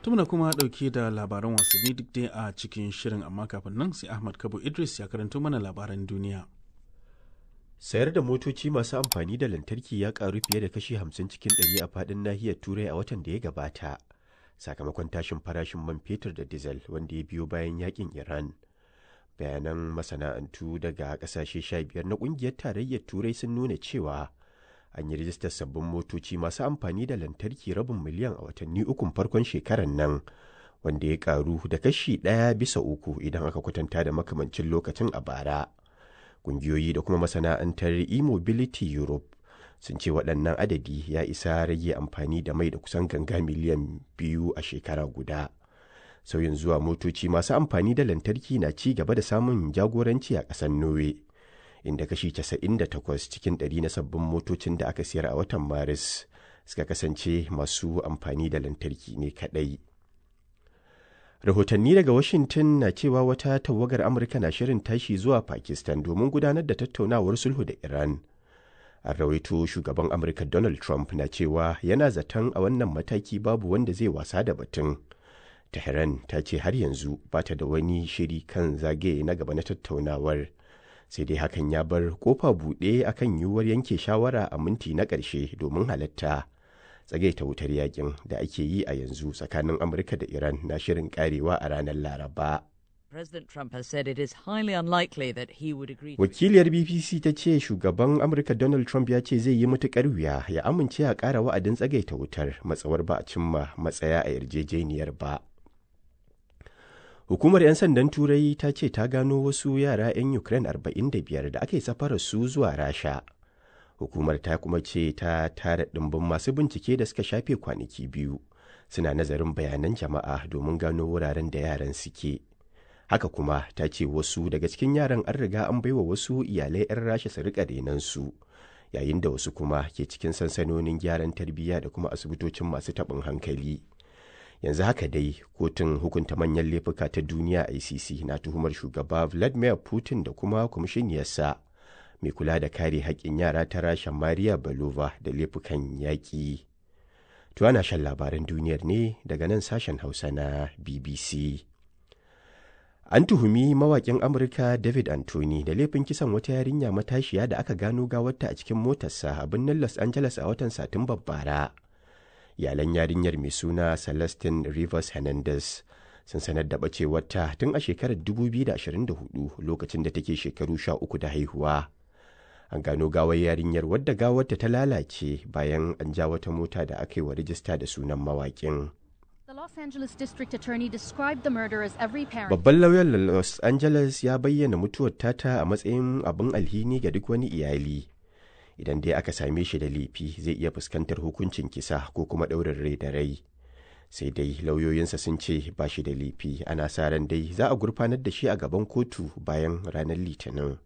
Tumuna kuma ɗauke da labaran wasanni duk dai a cikin shirin, amma kafin nan sai Ahmad Kabo Idris ya karanto mana labaran duniya. Sayar da motoci masu amfani da lantarki ya karu fiye da kashi 50 cikin 100 a fadin nahiyar Turai a watan da ya gabata, sakamakon tashin farashin man fetur da diesel wanda ya biyo bayan yakin Iran. Bayanan masana'antu daga kasashe 15 na kungiyar tarayyar Turai sun nuna cewa an yi rijistar sabbin motoci masu amfani da lantarki rabin miliyan a watanni ukun farkon shekarar nan, wanda ya karu da kashi 1 bisa 3 idan aka kwatanta da makamancin lokacin a bara. Kungiyoyi da kuma masana'antar E-Mobility Europe sun ce waɗannan adadi ya isa rage amfani da mai da kusan ganga miliyan 2 a shekara guda. Sauyin zuwa motoci masu amfani da lantarki na ci gaba da samun jagoranci a ƙasar Norway, inda kashi 98 cikin 100 na sabbin motocin da aka siyar a watan Maris suka kasance masu amfani da lantarki ne kaɗai. Rahotanni daga Washington na cewa wata tawagar Amurka na shirin tashi zuwa Pakistan domin gudanar da tattaunawar sulhu da Iran. An rawaito shugaban Amurka Donald Trump na cewa yana zaton a wannan mataki babu wanda zai wasa da batun. Tehran ta ce har yanzu ba ta da wani shiri kan zagaye na gaba na tattaunawar, sai dai hakan ya bar kofa buɗe akan yiwuwar yanke shawara a minti na ƙarshe domin halatta tsagaita wutar yakin da ake yi a yanzu tsakanin Amurka da Iran na shirin karewa a ranar Laraba. President Trump has said it is highly unlikely that he would agree. Wakiliyar BBC ta ce shugaban Amurka Donald Trump ya ce zai yi matuƙar wuya ya amince a ƙara wa'adin tsagaita wutar matsawar ba a cimma matsaya a yarjejeniyar ba. Hukumar 'yan sandan Turai ta ce ta gano wasu yara 'yan Ukraine 45 da aka yi safarar su zuwa Rasha. Hukumar ta kuma ce ta tara ɗimbin masu bincike da suka shafe kwanaki 2 suna nazarin bayanan jama'a domin gano wuraren da yaran suke. Haka kuma ta ce wasu daga cikin yaran an riga an baiwa wasu iyalai 'yan Rasha su rika renansu, yayin da wasu kuma ke cikin sansanonin gyaran tarbiyya da kuma asibitocin masu taɓin hankali. Yanzu haka dai kotun hukunta manyan laifuka ta duniya ICC na tuhumar shugaba Vladimir Putin da kuma kwamishiniyarsa mai kula da kare haƙƙin yara ta Rasha Maria Belova da laifukan yaƙi. To, ana shan labaran duniyar ne daga nan sashen Hausa na BBC. An tuhumi mawaƙin Amurka David Anthony da laifin kisan wata yarinya matashiya da aka gano gawarta a cikin motarsa a birnin Los Angeles a watan Satumbar bara. Iyalan yarinyar mai suna Celestine Rivers Hernandez sun sanar da bacewarta tun a shekarar 2024, lokacin da take shekaru 13 da haihuwa. An gano gawar yarinyar, wadda gawarta ta lalace bayan an ja wata mota da aka yi wa rijista da sunan mawaƙin. The Los Angeles district attorney described the murder as every parent. Babban lauyan Los Angeles ya bayyana mutuwar tata a matsayin abin alhini ga duk wani iyali. Idan dai aka same shi da laifi, zai iya fuskantar hukuncin kisa ko kuma ɗaurin rai da rai. Sai dai lauyoyinsa sun ce ba shi da laifi. Ana sa ran dai za a gurfanar da shi a gaban kotu bayan ranar Litinin.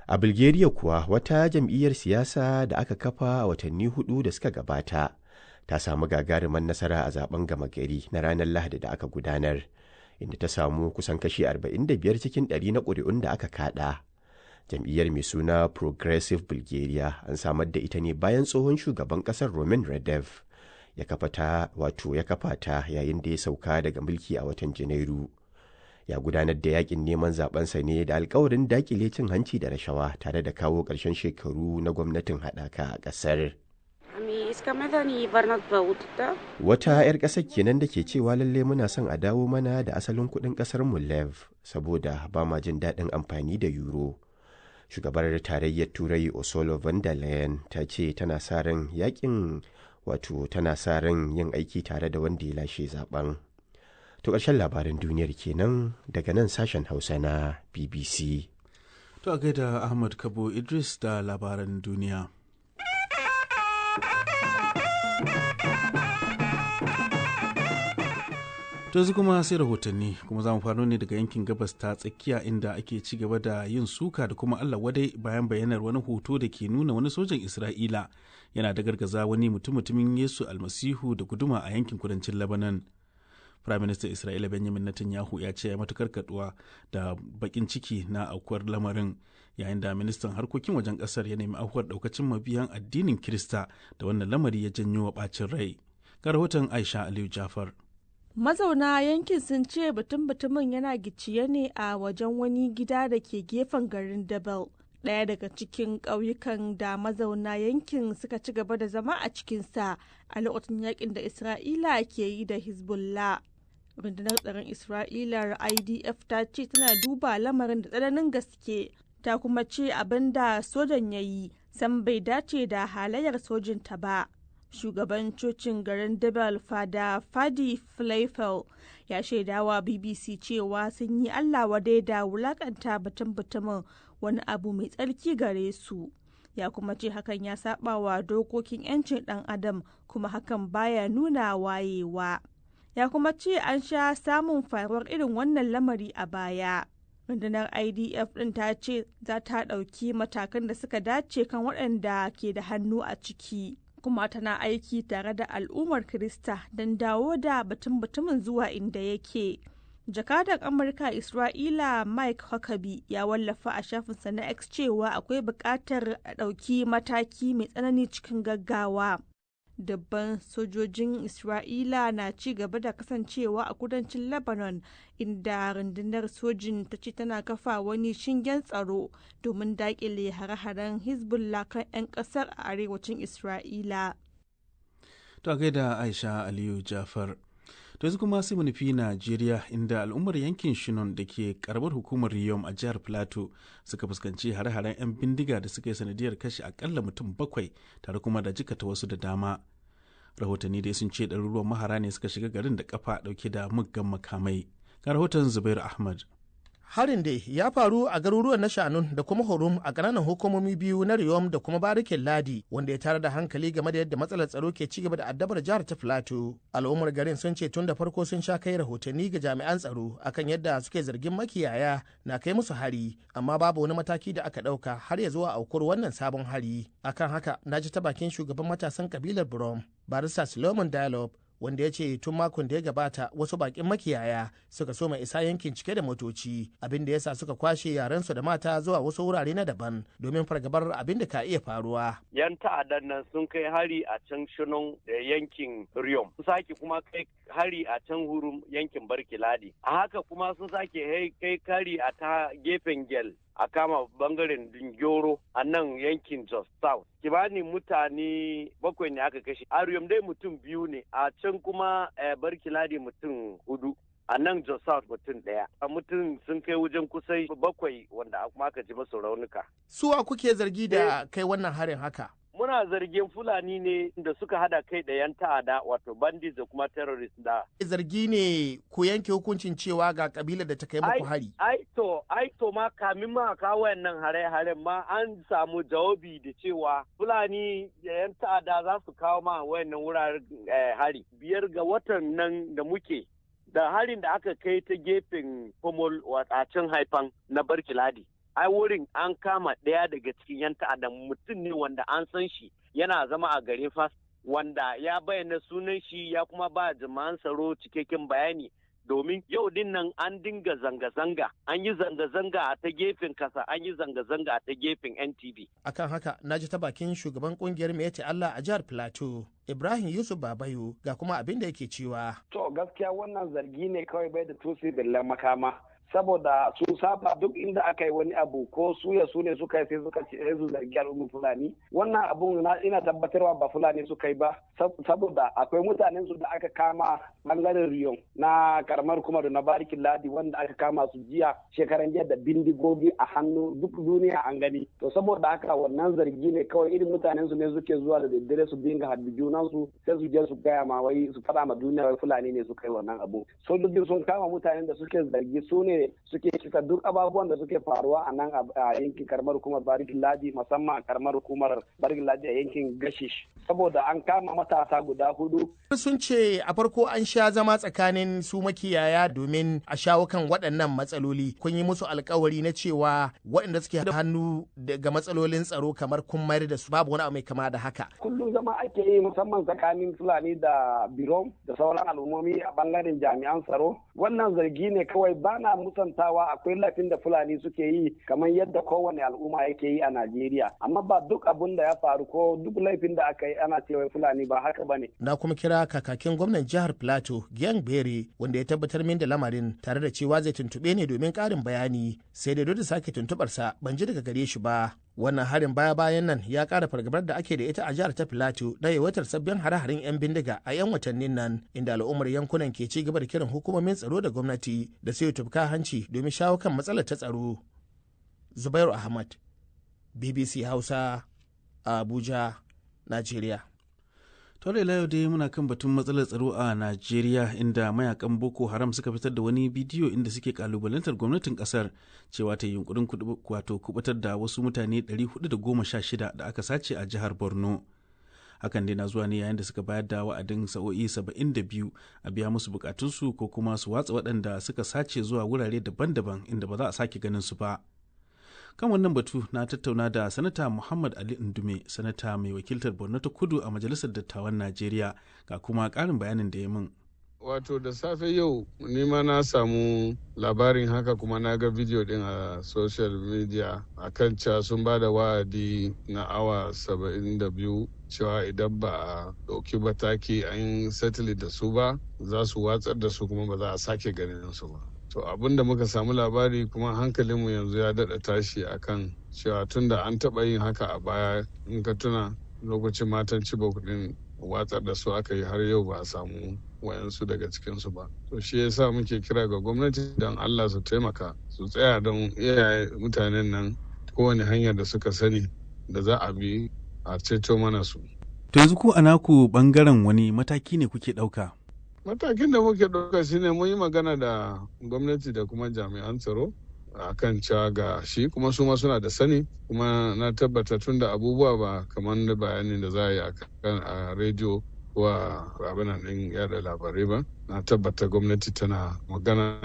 A Bulgaria kuwa, wata jam'iyyar siyasa da aka kafa a watanni 4 da suka gabata ta samu gagarumar nasara a zaben gama gari na ranar Lahadi da aka gudanar, inda ta samu kusan kashi 45 cikin 100 na ƙuri'un da aka kada. Jam'iyyar mai suna Progressive Bulgaria an samar da ita ne bayan tsohon shugaban ƙasar Roman Radev ya kafa ta, wato ya kafa ta yayin da ya sauka daga mulki a watan Janairu. Ya gudanar da yakin neman zabensa ne da alkawarin dakile cin hanci da rashawa tare da kawo ƙarshen shekaru na gwamnatin haɗaka a ƙasar. Ами искаме да ни върнат валутата. Wata 'yar ƙasar kenan da ke cewa lalle muna son a dawo mana da asalin kuɗin ƙasar mu lev, saboda ba ma jin daɗin amfani da euro. Shugabar tarayyar Turai Ursula von der Leyen ta ce tana sa ran yakin, wato tana sa ran yin aiki tare da wanda ya lashe zaben. To, ƙarshen labaran duniyar kenan daga nan sashen Hausa na BBC. To, a gaida Ahmad Kabo Idris da labaran duniya. To, yanzu kuma sai rahotanni, kuma za mu faro ne daga yankin Gabas ta Tsakiya, inda ake ci gaba da yin suka da kuma Allah wadai bayan bayyanar wani hoto da ke nuna wani sojan Isra'ila yana da gargaza wani mutum-mutumin Yesu Almasihu da guduma a yankin kudancin Lebanon. Firaministan Isra'ila Benjamin Netanyahu ya ce ya matukar kaduwa da bakin ciki na aukuwar lamarin, yayin da ministan harkokin wajen kasar ya nemi afuwar daukacin mabiyan addinin Kirista da wannan lamari ya janyo wa bacin rai. Ga rahoton Aisha Aliyu Jafar. Mazauna yankin sun ce batun-batumin yana gicciye ne a wajen wani gida da ke gefen garin Dabel, ɗaya daga cikin ƙauyukan da mazauna yankin suka ci gaba da zama a cikinsa a lokacin yakin da Isra'ila ke yi da Hezbollah. Rundunar tsaron Isra'ilar IDF ta ce tana duba lamarin da tsananin gaske, ta kuma ce abin da sojan ya yi san bai dace da halayyar sojinta ba. Shugaban cocin garin Debel, Fada Fadi Fleifel, ya shaidawa BBC cewa sun yi Allah wadai da wulakanta batun butumin, wani abu mai tsarki gare su. Ya kuma ce hakan ya saba wa dokokin 'yancin dan adam kuma hakan baya nuna wayewa. Ya kuma ce an sha samun faruwar irin wannan lamari a baya. Rundunar IDF din ta ce za ta ɗauki matakan da suka dace kan waɗanda ke da hannu a ciki, kuma tana aiki tare da al'ummar Kirista don dawo da batun mutumin zuwa inda yake. Jakadan Amurka Isra'ila Mike Huckabee ya wallafa a shafinsa na X cewa akwai buƙatar a ɗauki mataki mai tsanani cikin gaggawa. Dabban sojojin Isra'ila na ci gaba da kasancewa a kudancin Lebanon, inda rundunar sojin ta ce tana kafa wani shingen tsaro domin dakile hare-haren Hezbollah kan 'yan kasar a arewacin Isra'ila. To gaida Aisha Aliyu Jafar. To yanzu kuma sai mu nufi Najeriya, inda al'ummar yankin Shinon da ke karamar hukumar Riyom a jihar Plateau suka fuskanci hare-haren 'yan bindiga da suka yi sanadiyar kashe akalla mutum bakwai tare kuma da jikata wasu da dama. Rahotanni dai sun ce ɗaruruwan mahara ne suka shiga garin da kafa ɗauke da muggan makamai. Ga rahoton Zubairu Ahmad. Harin dai ya faru a garuruwan na Shanun da kuma Horum a ƙananan hukumomi biyu na Riyom da kuma Barikin Ladi, wanda ya tare da hankali game da yadda matsalar tsaro ke ci gaba da addabar jihar ta Filato. Al'ummar garin sun ce tun da farko sun sha kai rahotanni ga jami'an tsaro akan yadda suke zargin makiyaya na kai musu hari, amma babu wani mataki da aka ɗauka har ya zuwa aukuwar wannan sabon hari. Akan haka na ji ta bakin shugaban matasan kabilar Burom, Barista Solomon Dialog, wanda ya ce tun makon da ya gabata wasu bakin makiyaya suka so mai isa yankin cike da motoci, abin da yasa suka kwashe yaransu da mata zuwa wasu wurare na daban domin fargabar abin da ka iya faruwa. Yan ta'addan nan sun kai hari a can Shinon da yankin Riyom. Sun sake kuma kai hari a can Hurum, yankin Barkiladi. A haka kuma sun sake kai hari a ta gefen Gel, a kama bangaren Dingyoro a nan yankin Jos South. Kimanin mutane bakwai ne aka kashe. A Riyom dai mutum biyu ne, a can kuma Barkiladi mutum hudu. A nan Jos South mutum ɗaya. Mutum sun kai wajen kusan bakwai wanda kuma aka ji masu raunuka. Suwa kuke zargi da kai wannan harin haka? Muna zargin Fulani ne da suka hada kai da yan ta'ada, wato bandits da kuma terrorist da. Zargi ne ku yanke hukuncin cewa ga kabilar da ta kai muku hari? Ai to ma kamin ma kawo wayannan hare-haren ma an samu jawabi da cewa Fulani da yan ta'ada za su kawo ma wayannan wuraren hari. 5 ga watan nan da muke da harin da aka kai ta gefen Pomol a can Haifan na Barkiladi. Ai wurin an kama ɗaya daga cikin yan ta'addan, mutum ne wanda an san shi yana zama a garin Fas, wanda ya bayyana sunan shi ya kuma ba jama'an tsaro cikakken bayani, domin yau din nan an dinga zanga-zanga, an yi zanga-zanga a ta gefen kasa, an yi zanga-zanga a ta gefen NTB. Akan haka na ji ta bakin shugaban kungiyar Mete Allah a jihar Plateau, Ibrahim Yusuf Babayo, ga kuma abin da yake cewa. To gaskiya wannan zargi ne kawai, bai da tusi billan makama, saboda sun saba duk inda aka yi wani abu, ko su ya su ne suka yi, sai suka ce su zargi al'ummar Fulani. Wannan abun ina tabbatarwa ba Fulani suka yi ba, saboda akwai mutanen su da aka kama bangaren Riyon na karamar kuma da na Barikin Ladi, wanda aka kama su jiya, shekaran jiya, da bindigogi a hannu, duk duniya an gani. To saboda haka wannan zargi ne kawai, irin mutanen su ne suke zuwa da daddare su dinga harbi junan su, sai su je su gaya ma wai su faɗa ma duniya wai Fulani ne suka yi wannan abu. Sojoji sun kama mutanen da suke zargi, su ne suke kisa duk ababuwan da suke faruwa a nan a yankin karamar hukumar Barikin Ladi, musamman a karamar hukumar Barikin Ladi a yankin Gashish, saboda an kama matasa guda hudu. Sun ce a farko an sha zama tsakanin su makiyaya domin a shawo kan waɗannan matsaloli. Kun yi musu alkawari na cewa waɗanda suke da hannu daga matsalolin tsaro kamar kun mayar da su, babu wani abu mai kama da haka. Kullum zama ake yi, musamman tsakanin Fulani da Birom da sauran al'ummomi a bangaren jami'an tsaro. Wannan zargi ne kawai, bana musantawa akwai laifin da Fulani suke yi kamar yadda kowane al'umma yake yi a Najeriya, amma ba duk abun da ya faru ko duk laifin da aka yi ana cewa Fulani ba haka bane. Na kuma kira kakakin gwamnan jihar Plateau, Gyang Bere, wanda ya tabbatar min da lamarin tare da cewa zai tuntube ne domin ƙarin bayani, sai dai dole sake tuntubarsa ban ji daga gare shi ba. Wannan harin baya-bayan nan ya ƙara fargabar da ake da ita a jihar ta Filato na yawaitar sabbin hare-haren 'yan bindiga a 'yan watannin nan, inda al'ummar yankunan ke ci gaba da kiran hukumomin tsaro da gwamnati da su tufka hanci domin shawo kan matsalar ta tsaro. Zubairu Ahmad, BBC Hausa, Abuja, Najeriya. Tore yau dai muna kan batun matsalar tsaro a Najeriya, inda mayakan Boko Haram suka fitar da wani bidiyo inda suke kalubalantar gwamnatin kasar cewa ta yunkurin wato kubutar da wasu mutane 416 da aka sace a jihar Borno. Hakan dai na zuwa ne yayin da suka bayar da wa'adin sa'o'i 72 a biya musu bukatunsu ko kuma su watsa waɗanda suka sace zuwa wurare daban-daban inda ba za a sake ganin su ba. Kan wannan batu na tattauna da Sanata Muhammad Ali Indume, sanata mai wakiltar Borno ta Kudu a Majalisar Dattawan Najeriya, ga kuma karin bayanin da ya min. Wato da safe yau nima na samu labarin haka, kuma na ga bidiyo din a social media akan cewa sun ba da wa'adi na awa 72 cewa idan ba a ɗauki mataki an settle da su ba, za su watsar da su kuma ba za a sake ganin su ba. To abin da muka samu labari kuma hankalinmu yanzu ya daɗa tashi akan cewa tunda an taɓa yin haka a baya, in ka tuna lokacin matan Chibok din, watsar da su aka yi, har yau ba a samu wayansu daga cikinsu ba. To shi yasa muke kira ga gwamnati don Allah su taimaka su tsaya don iyaye mutanen nan, kowane hanyar da suka sani da za a bi a ceto mana su. To yanzu ku a naku bangaren wani mataki ne kuke ɗauka? Matakin da muke ɗauka shine mun yi magana da gwamnati da kuma jami'an tsaro a kan cewa ga shi, kuma su ma suna da sani, kuma na tabbata tun da abubuwa ba kamar da bayanin da za a yi a kan a rediyo ko a abin ɗin yada labarai ba, na tabbata gwamnati tana magana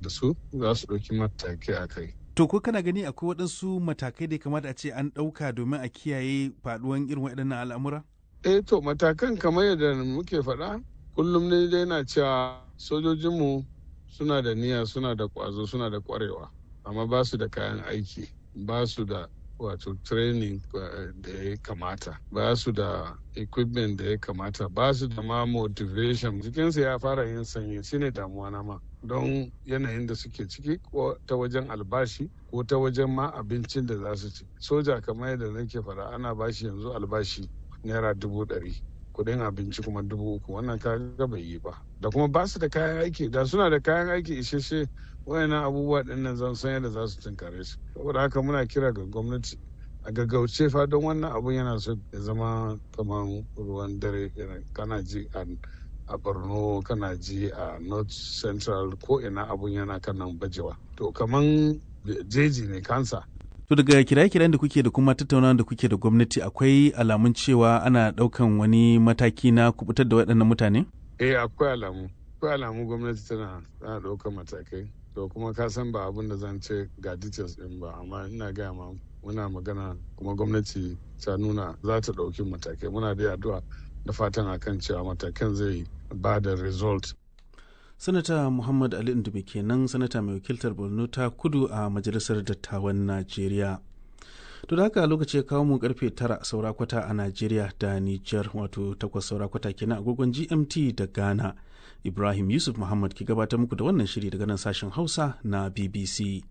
da su, za su ɗauki mataki a kai. To ko kana gani akwai waɗansu matakai da ya kamata a ce an ɗauka domin a kiyaye faɗuwan irin waɗannan al'amura? Eh, to matakan kamar yadda muke faɗa kullum ne dai na cewa sojojinmu suna da niyya, suna da ƙwazo, suna da ƙwarewa, amma ba su da kayan aiki, ba su da wato training da ya kamata, ba su da equipment da ya kamata, ba su da ma motivation. Jikinsu ya fara yin sanyi, shine damuwa na ma, don yanayin da suke ciki, ko ta wajen albashi ko ta wajen ma abincin da za su ci. Soja, kamar yadda nake faɗa, ana bashi yanzu albashi naira 100,000, kudin abinci kuma 3,000. Wannan kaga bai yi ba. Da kuma ba su da kayan aiki. Da suna da kayan aiki isasshe, wayannan abubuwa din nan zan san yadda za su tunkare su. Saboda haka muna kira ga gwamnati a gaggauce fa, don wannan abun yana so ya zama kamar ruwan dare. Kana ji a Borno, kana ji a North Central, ko ina abun yana kanan bajewa, to kaman jeji ne kansa. To daga kiraye-kirayen da kuke da kuma tattaunawa da kuke da gwamnati, akwai alamun cewa ana ɗaukan wani mataki na kubutar da waɗannan mutane? Eh, akwai alamu. Akwai alamu gwamnati tana ɗaukan matakai. To kuma ka san ba abin da zan ce ga details ɗin ba, amma ina gaya ma muna magana kuma gwamnati ta nuna za ta ɗauki matakai. Muna da addu'a da fatan akan cewa matakan zai ba da result. Sanata Muhammad Ali Indume kenan, sanata mai wakiltar Borno ta Kudu a Majalisar Dattawan Najeriya. To da haka lokaci ya kawo mu karfe 8:45 a Najeriya da Niger, wato 8:45 kenan agogon GMT da Ghana. Ibrahim Yusuf Muhammad ke gabatar muku da wannan shiri daga nan sashen Hausa na BBC.